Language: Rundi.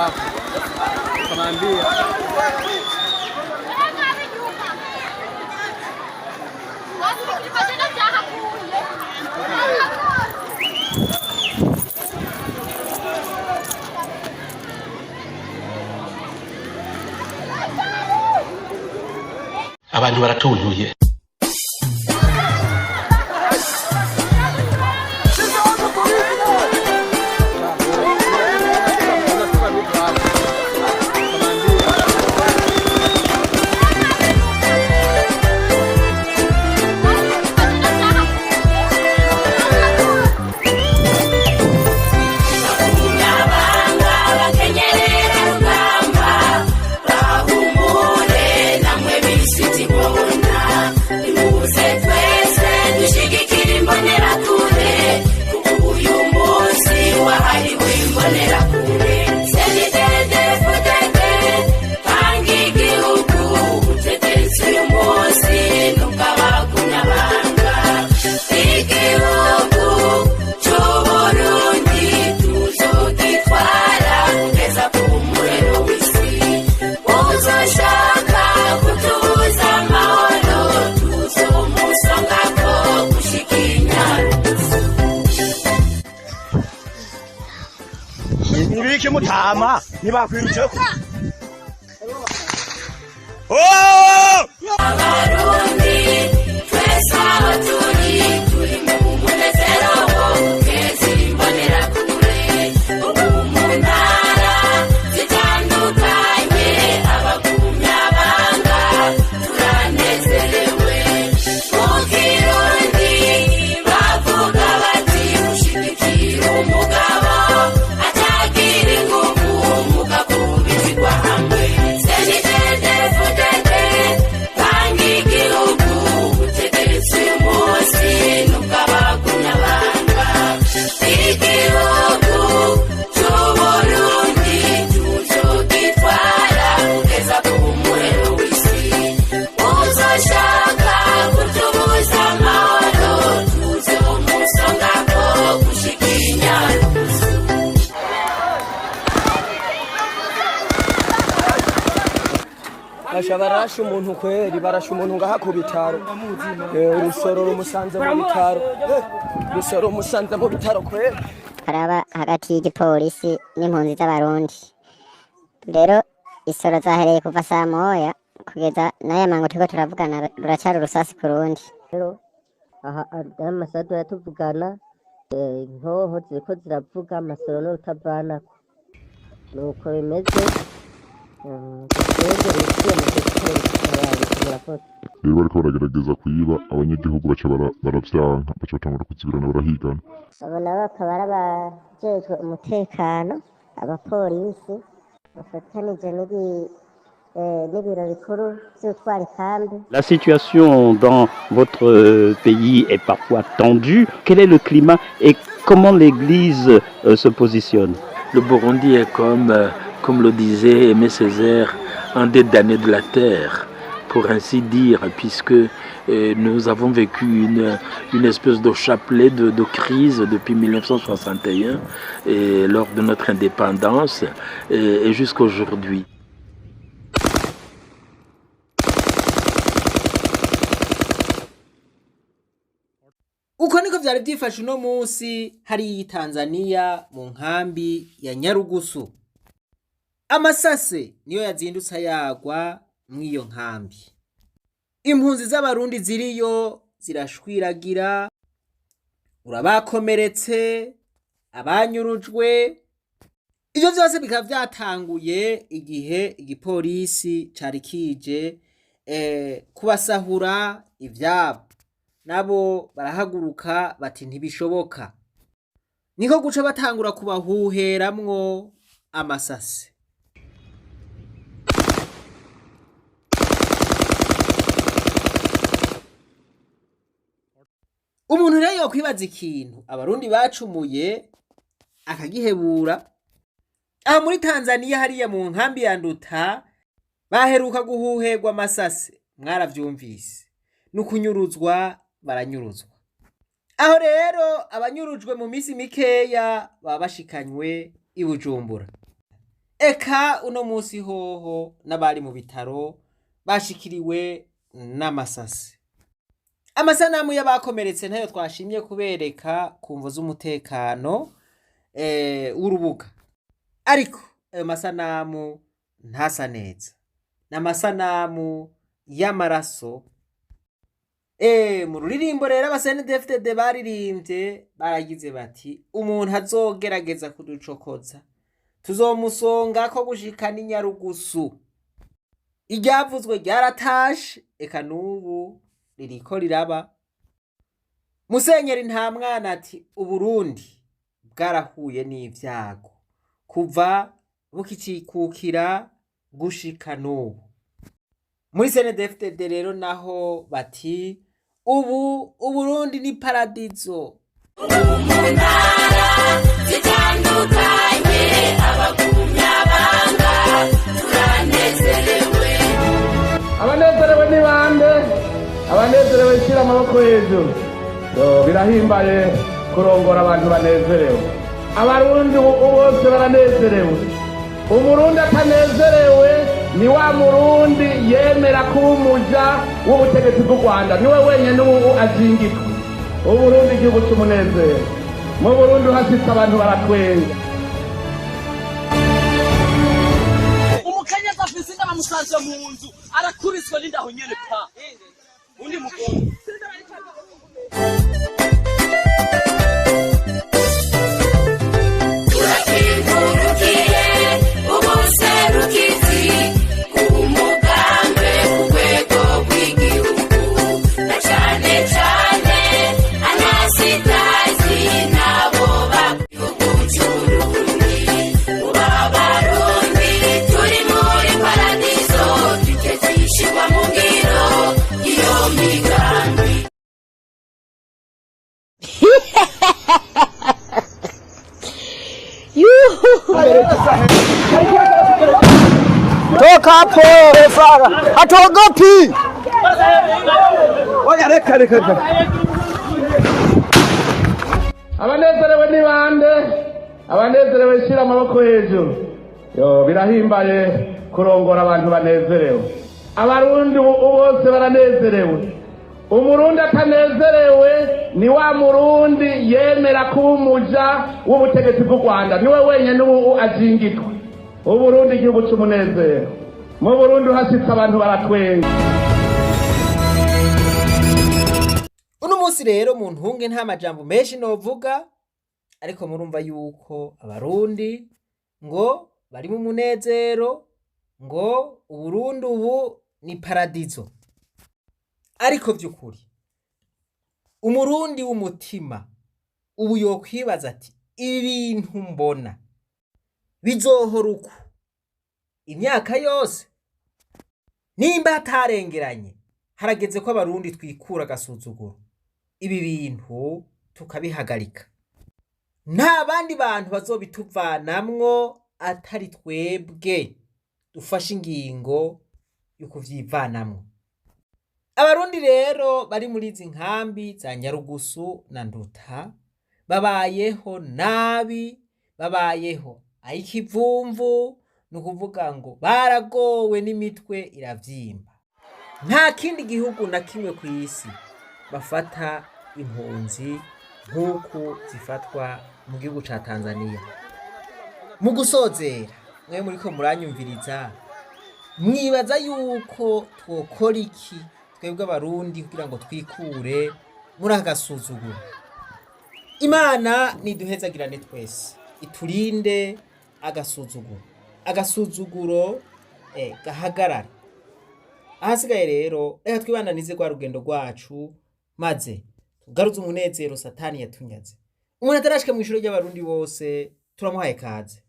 hapo, tukamwambia Abantu baratuntuye. Tunatupa vitu hapo, tukamwambia. Nibiki mutama ntibakwirutse. Oh! Basha barashe umuntu kweri, barashe umuntu ngaha ku bitaro. Urusoro rumusanze mu bitaro. Urusoro rumusanze mu bitaro kweri. Haraba hagati y'igipolisi n'impunzi z'Abarundi. Rero isoro zahereye kuva saa moya kugeza n'aya mango turiko turavugana, ruracari urusasi ku rundi. Rero aha amasaha duhora tuvugana, inkoho ziriko ziravuga amasoro n'urutavanako, nuko bimeze. Twebwe twiyemeje murakoze. Rero bariko baragerageza kuyiba abanyagihugu, baca baravyanka, baca batangura kuzibirana, barahigana. Abo nabo bakaba ari abajejwe umutekano, abapolisi bafatanije n'ibiro bikuru vy'utwara ikambi. La situation dans votre pays est parfois tendue. Quel est le climat et comment l'Église se positionne? Le Burundi est comme le disait Aimé Césaire, un des damnés de la terre, pour ainsi dire, puisque nous avons vécu une espèce de chapelet de crise depuis 1961, et lors de notre indépendance, et jusqu'à aujourd'hui. Uko niko vyari vyifashe uno munsi hariya i Tanzania mu nkambi ya Nyarugusu. Amasase niyo yazindutse ayagwa mw'iyo nkambi. Impunzi z'Abarundi ziriyo zirashwiragira, urabakomeretse, abanyurujwe. Ivyo vyose bikaba vyatanguye igihe igipolisi cari kije kubasahura ivyabo. Nabo barahaguruka bati ntibishoboka. Niko guca batangura kubahuheramwo amasase. Umuntu rero yokwibaza ikintu Abarundi bacumuye akagihebura. Aha muri Tanzaniya hariya mu nkambi ya Nduta baheruka guhuherwa amasase, mwaravyumvise. N'ukunyuruzwa baranyuruzwa. Aho rero abanyurujwe mu misi mikeya baba bashikanywe i Bujumbura. Eka uno munsi hoho n'abari mu bitaro bashikiriwe n'amasasi. Amasanamu y'abakomeretse ntayo twashimye kubereka ku mvo z'umutekano w'urubuga, ariko ayo masanamu ntasa neza, ni amasanamu y'amaraso. Mu ruririmbo rero aba CNDD-FDD baririmbye baragize bati: "Umuntu azogerageza kuducokoza tuzomusonga ko gushika n'Inyarugusu." Iryavuzwe ryaratashe, eka n'ubu ririko riraba. Musenyeri Ntamwana ati: "Uburundi bwarahuye n'ivyago kuva bukicikukira gushika n'ubu." Muri CNDD-FDD rero naho bati: "Ubu Uburundi ni paradizo." Zitandukanye abagumyabanga turanezerewe. Abanezerewe ni bande? Abanezerewe, shyira amaboko hejuru. Yo, birahimbaye kurongora abantu banezerewe. Abarundi ubu bose baranezerewe. Umurundi atanezerewe ni wa murundi yemera kuba umuja w'ubutegetsi bw'u Rwanda, niwe wenyine ubu azingitwa. Uburundi igihugu cy'umunezero. Mu Burundi uhasitse abantu baratwenga. Umukenyezi afise inda bamusanze mu nzu arakuriswa n'indaho nyene pa undi mugore. Turakengurukiye ubuserukizi bw'umugambi ku rwego rw'igihugu na cane cane Anasitazi nabo bagihugu c'Uburundi. Uba Barundi turi muri paradizo tutezishirwa mu ngiro iyo migambi. Toka hapo fara, hatuogopi. Oya, reka reka reka. Abanezerewe ni bande? Abanezerewe, shyira amaboko hejuru. Yo, birahimbaye kurongora abantu banezerewe. Abarundi ubu bose baranezerewe. Umurundi atanezerewe ni wa murundi yemera kuba umuja w'ubutegetsi bw'u Rwanda, niwe wenyine ubu azingitwa. Uburundi igihugu cy'umunezero. Mu Burundi uhasitse abantu baratwenga. Uno munsi rero mu ntunge nta majambo menshi novuga, ariko murumva yuko abarundi ngo bari mu munezero, ngo Uburundi ubu ni paradizo. Ariko vy'ukuri umurundi w'umutima ubu yokwibaza ati: "Ibi bintu mbona bizohora uku imyaka yose?" Nimba hatarengeranye, harageze ko abarundi twikura agasuzuguro, ibi bintu tukabihagarika. Nta bandi bantu bazobituvanamwo atari twebwe dufashe ingingo yo kuvyivanamwo. Abarundi rero bari muri izi nkambi za Nyarugusu na Nduta babayeho nabi, babayeho ay'ikivumvu, ni ukuvuga ngo baragowe n'imitwe iravyimba. Nta kindi gihugu na kimwe ku isi bafata impunzi nk'uku zifatwa mu gihugu ca Tanzania. Mu gusozera, mwe muriko muranyumviriza, mwibaza yuko twokora iki twebwe abarundi kugira ngo twikure muri aka gasuzuguro? Imana niduhezagirane twese, iturinde agasuzuguro, agasuzuguro gahagarare. Ahasigaye rero reka twibandanize rwa rugendo rwacu, maze tugaruze umunezero satani yatunyaze. Umuntu atarashika mw'ishure ry'abarundi bose turamuhaye kaze.